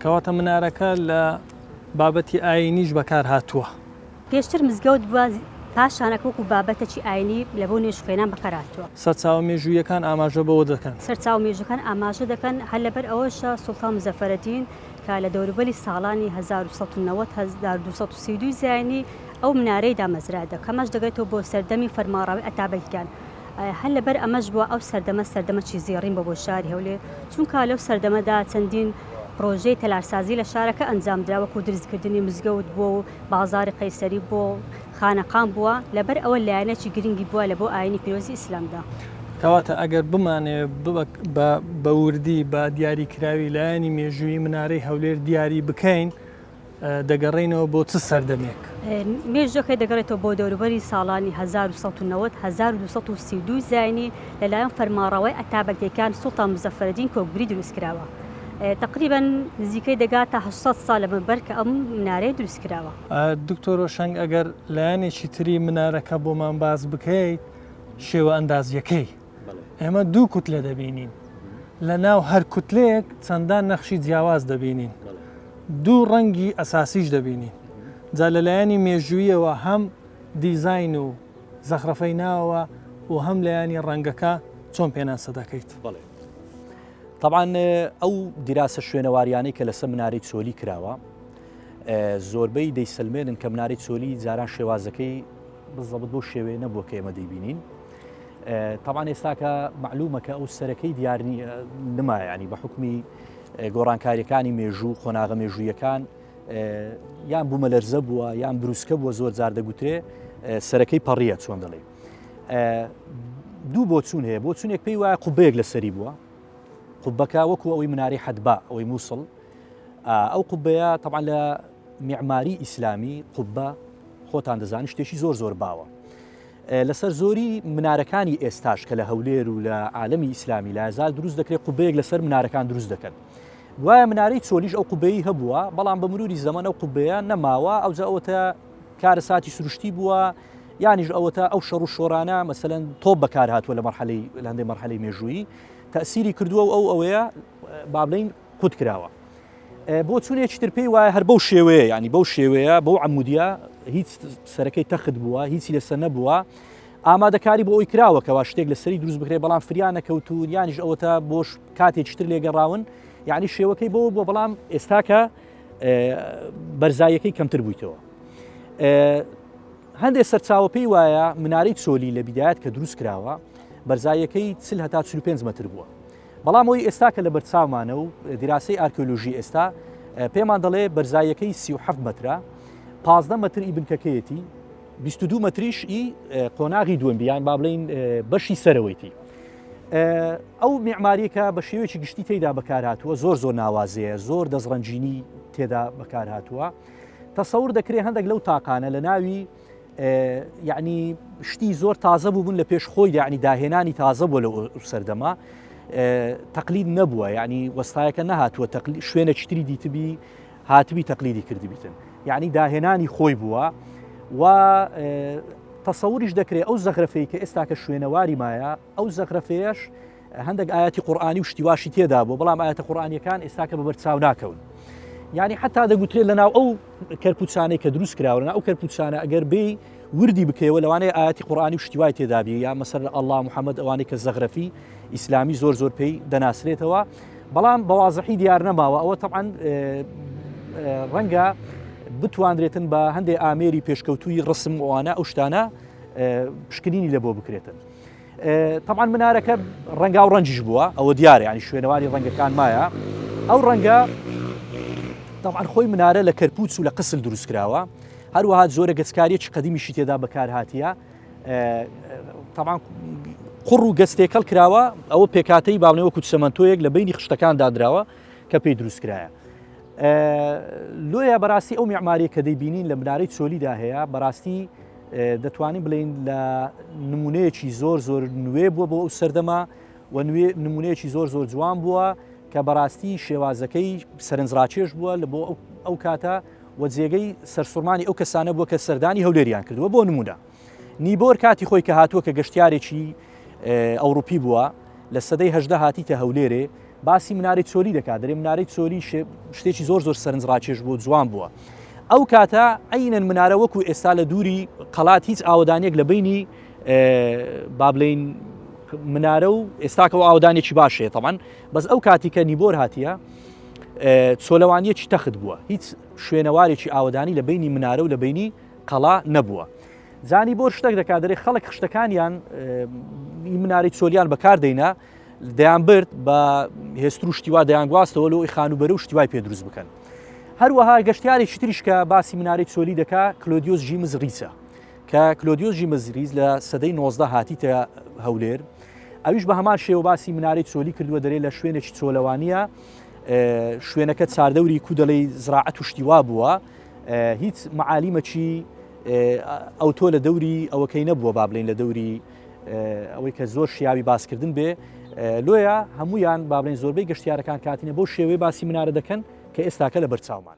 کەواتە منارەکە لە بابەتی ئایینیش بەکار هاتووە. پێشتر مزگەوت بووە، پاشان وەکو بابەتەکی ئایینی لە بۆ نوێژخوێنان بەکار هاتووە. سەرچاوە مێژووییەکان ئاماژە بەوە دەکەن. سەرچاوە مێژووەکان ئاماژە دەکەن، هەر لەبەر ئەوەشە سوڵتان مزەفەرەدین کە لە دەوروبەری ساڵانی 1190 1232 زایینی ئەو منارەی دامەزراندە، کە ئەمەش دەگەرێتەوە بۆ سەردەمی فەرمانڕەوای ئەتابەکیان. هەر لەبەر ئەمەش بووە ئەو سەردەمە سەردەمەکی زێڕین بووە بۆ شاری هەولێر، چونکە لەو سەردەمەدا چەندین پڕۆژەی تەلارسازی لە شارەکە ئەنجامدرا وەکو دروستکردنی مزگەوت بووە و بازاڕی قەیسەری بووە و خانەقان بووە، لەبەر ئەوە لایەنێکی گرنگی بووە لە بۆ ئایینی پیرۆزی ئیسلامدا. کەواتە ئەگەر بمانەوێت بە وردی بە دیاریکراوی لایەنی مێژوویی منارەی هەولێر دیاری بکەین، دەگەڕێینەوە بۆ چ سەردەمێک؟ مێژووەکەی دەگەڕێتەوە بۆ دەوروبەری ساڵانی 1190، 1232 زاینی لەلایەن فەرمانڕەوای ئەتابەکیەکان سوڵتان موزەفەرەدین کۆکبری دروستکراوە. تەقریبەن نزیکەی دەگاتە 800 ساڵ لەمەوبەر کە ئەم منارەیە دروستکراوە. دکتۆر هۆشەنگ ئەگەر لایەنێکی تری منارەکە بۆمان باس بکەیت شێوە ئەندازیەکەی ئێمە دوو کوتلە دەبینین لە ناو هەر کوتلەیەک چەندان نەخشی جیاواز دەبینین دوو ڕەنگی ئەساسیش دەبینین جا لە لایەنی مێژوویەوە هەم دیزاین و زەخرەفەی ناوە و هەم لایەنی ڕەنگەکە چۆن پێناسە دەکەیت؟ بەڵێ تەبعەن ئەو دیراسە شوێنەواریانەی کە لەسەر منارەی چۆلی کراوە زۆربەی دەیسەلمێنن کە منارەی چۆلی جاران شێوازەکەی بزەبت بۆ شێوەیە نەبووە کە ئێمە دەیبینین تاوان ئێستاکە معلومە کە ئەو سەرەکەی دیار نما ینی بە حکمی گۆڕانکاریەکانی مێژوو قۆناغە مێژوویەکان یان بوومەلەرزە بووە یان بروسکە بووە زۆر جار دەگوترێ سەرەکەی پەڕیە چۆن دەڵێ دوو بۆچوون هەیە بۆچونێک پێی وایە قوبەیەک لەسەری بووە قوبەکە وەکو ئەوەی مناری حەدبا ئەوەی مووسڵ ئەو قوبەیە تەبعەن لە میعماری ئیسلامی قوبە خۆتان دەزانن شتێکی زۆر زۆر باوە لەسەر زۆری منارەکانی ئێستاش کە لە هەولێر و لە عالەمی ئیسلامی لازال دروست دەکرێت قوبەیەک لەسەر منارەکان دروست دەکەن گوایە منارەی چۆلیش ئەو قوبەی هەبووە بەڵام بە مروری زەمەن ئەو قوبەیە نەماوە ئەوجا ئەوەتە کارەساتی سروشتی بووە یانیش ئەوەتە ئەو شەڕ و شۆرانە مەسەلەن تۆپ بەکار هاتووە لە مەرحەلەی لە هەندێک مەرحەلەی مێژوویی تەسیری کردووە و ئەو ئەوەیە با بڵێین قوت کراوە. بۆچوونێکی تر پێی وایە هەر بەو شێوەیە ینی بەو شێوەیە بەو عمودیە هیچ سەرەکەی تەخت بووە هیچی لەسەر نەبووە ئامادەکاری بۆ ئەوی کراوە کەوا شتێک لەسەری دروست بکرێت بەڵام فریا نەکەوتون یانیش ئەوەتە بۆش کاتێکی تر لێگەڕاون یعنی شێوەکەی بۆ بۆ بەڵام ئێستاکە بەرزاییەکەی کەمتر بوویتەوە. هەندێک سەرچاوە پێی وایە منارەی چۆلی لە بیدایەت کە دروست کراوە بەرزاییەکەی 40 هەتا 45 مەتر بووە. بەڵام ئەوی ئێستا کە لە بەرچاومانە و دیراسەی ئارکیۆلۆژی ئێستا پێمان دەڵێ بەرزاییەکەی 37 مەترە 15 مەتر ئی بنکەکەیەتی 22 مەتریش ئی قۆناغی دووەم بیان با بڵین بەشی سەرەوەیتی. ئەو میعماریەکە بە شێوەیەکی گشتی تێدا بەکارهاتووە زۆر زۆر ناوازەیە زۆر دەستڕەنگینی تێدا بەکارهاتووە تەسەور دەکرێت هەندێک لەو تاقانە لە ناوی یعنی شتی زۆر تازە بووبوون لە پێش خۆی یعنی داهێنانی تازە بووە لە سەردەما تەقلید نەبووە یعنی وەستایەکە نەهاتووە شوێنێکی تری دیتبی هاتبی تەقلیدی کردبیتن یعنی داهێنانی خۆی بووە و تەسەوریش دەکرێت ئەو زەخرەفەی کە ئێستاکە شوێنەواری مایە ئەو زەخرەفەیەش هەندێک ئاەتی قورآانی و شتیواشی تێدا بوو بەڵام ئاەتە قورآانیەکان ئێستاکە بە بەرچاو ناکەون یعنی حتا دەگوترێت لەناو ئەو کەرپوچانەی کە دروست کراوە ئەو کەرپوچانە ئەگەر بێ وردی بکەوە لەوانەیە ئاەتی قورآانی و شتیوای تێدابی یا مەسەر ئەله محەممەد ئەوانەی کە زەغرەفی ئیسلامی زۆر زۆر پێی دەناسرێتەوە بەڵام بەوازحی دیار نەماوە ئەوە تەعاان ڕەنگە بتواندرێتن بە هەندێک ئامێری پێشکەوتووی ڕسم ئەوانە ئەو شتانە پشکنینی لە بۆ بکرێتن. تەبعەن منارەکە ڕەنگا و ڕەنجیش بووە ئەوە دیارە ینی شوێنەواری ڕەنگەکان مایە ئەو ڕەنگە تەبعەن خۆی منارە لە کەرپوچ و لە قسل دروست کراوە هەروەها زۆرە گەچکاریەکی قەدیمیشی تێدا بەکار هاتیە تەبعەن قوڕ و گەچ تێکەڵ کراوە ئەوە پێکاتەی باڵێ وەکو چەمەنتۆیەک لە بینی خشتەکان دادراوە کە پێی دروست کرایە لۆیە بەڕاستی ئەو میعماریە کە دەیبینین لە منارەی چۆلیدا هەیە بەڕاستی دەتوانین بڵێین لە نمونەیەکی زۆر زۆر نوێ بووە بۆ ئەو سەردەمە و نوێ نمونەیەکی زۆر زۆر جوان بووە کە بەڕاستی شێوازەکەی سەرنجڕاکێش بووە لە بۆ ئەو کاتە و جێگەی سەرسوڕمانی ئەو کەسانە بووە کە سەردانی هەولێریان کردووە بۆ نمونە نیبۆر کاتی خۆی کە هاتووە کە گەشتیارێکی ئەوروپی بووە لە سەدەی هەژدە هاتیتە هەولێرێ. باسی منارەی چۆلی دەکات دەرێ منارەی چۆلی شتێکی زۆر زۆر سەرنجڕاکێش بوو جوان بووە. ئەو کاتە عینەن منارە وەکو ئێستا لە دووری قەڵات هیچ ئاوەدانێک لە بینی با بڵین منارە و ئێستاکەەوە ئاودانێکی باشەیە تەمان بەس ئەو کاتی کە نیبۆر هاتیە چۆلەوانیەکی تەخت بووە هیچ شوێنەوارێکی ئاوەدانی لە بینی منارە و لە بینی قەڵا نەبووە. زانی بۆر شتێک دەکات دەرێ خەڵک خشتەکانیان مناری چۆلیان بەکار دەینا دەیانبرد بە هێستر و شتیوا دەیانگواستەوە لۆی خانووبەرە و شتیوای پێ دروست بکەن. هەروەها گەشتیارێکی تریش کە باسی منارەی چۆلی دەکا کلۆدیۆس ژیمز ڕیسە کە کلۆدیۆس ژیمز ریز لە سەدەی 19 هاتیتە هەولێر ئەویش بە هەمان شێوە باسی منارەی چۆلی کردووە دەرێ لە شوێنێکی چۆلەوانیە شوێنەکە چاردەوری کو دەڵێی زراعەت و شتیوا بووە هیچ معالیمەکی ئەوتۆ لە دەوری ئەوەکەی نەبووە با بڵێن لە دەوری ئەوەی کە زۆر شیاوی باسکردن بێ لۆیە هەمویان با بڵێن زۆربەی گەشتیارەکان کاتینە بۆ شێوەی باسی منارە دەکەن کە ئێستاکە لە بەرچاومان.